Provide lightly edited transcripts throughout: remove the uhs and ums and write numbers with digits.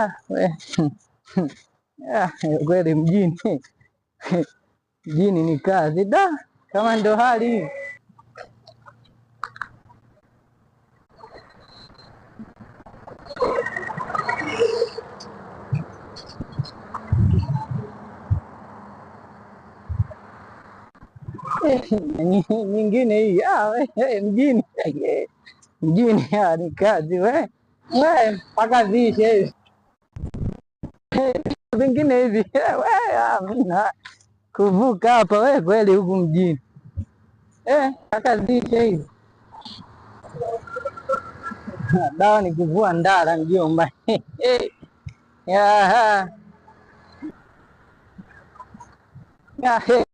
Ah, we. Ah, kweli mjini mjini ni kazi da, kama ndo hali hii. Nyingine hii, ah, we, mjini mjini, ah, ni kazi we we, mpaka ziishe hizi vingine hivi, we, hamna kuvuka hapa we, kweli huku mjini, mpaka ziishe hizi. Dawa ni kuvua ndara mjomba. Ya,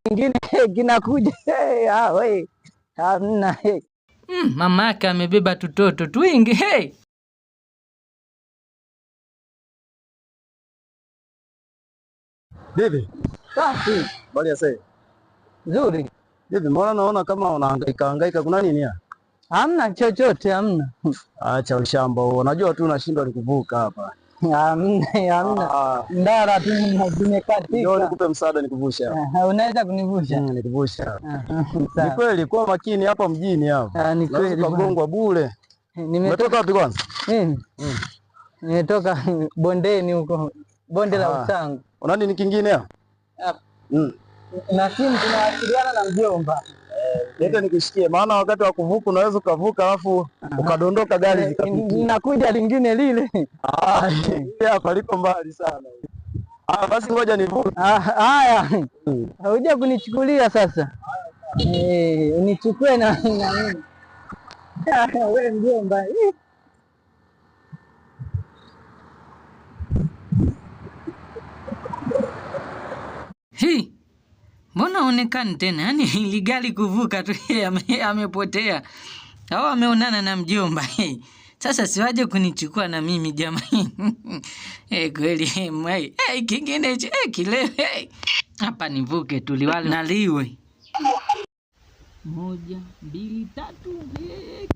kingine kinakuja, ah, we hamna. Mama yake amebeba tutoto twingi. Hey. Bibi, Safi. Habari ya sasa? Nzuri. Bibi, mbona naona kama unahangaika hangaika, kuna nini ya? Hamna chochote, hamna. Acha ushamba huo. Unajua tu unashindwa nikuvuka hapa. Hamna, hamna. Ah. Ndara tu zimekatika. Njoo nikupe msaada nikuvushe hapa. Aha, unaweza kunivusha? Nikuvusha. Aha, Ni sawa. kweli kuwa makini hapa mjini hapa. Ah, ni Unaweza kweli bwana. ukagongwa bure. Nimetoka Umetoka wapi kwanza? Mimi? Nimetoka bondeni huko, bonde la Ah. Usangu. Una nini kingine hapa? Hapa. Na simu tunawasiliana na mjomba. Leta nikushikie, maana wakati wa kuvuka unaweza ukavuka alafu ukadondoka gari zikapitia. Ninakuja lingine lile. Ah, hili hapa liko mbali sana. Ah, basi ngoja nivuke. Ah, haya. Huja kunichukulia sasa. Unichukue na mimi. Ah, wewe mjomba. Hi. Mbona haonekani tena? Yaani ili gari kuvuka tu amepotea. Au ameonana na mjomba. Sasa siwaje kunichukua na mimi jamani. Kweli, mwai. Kingine hicho, kile. Hapa nivuke tu liwale na liwe. 1, 2, 3.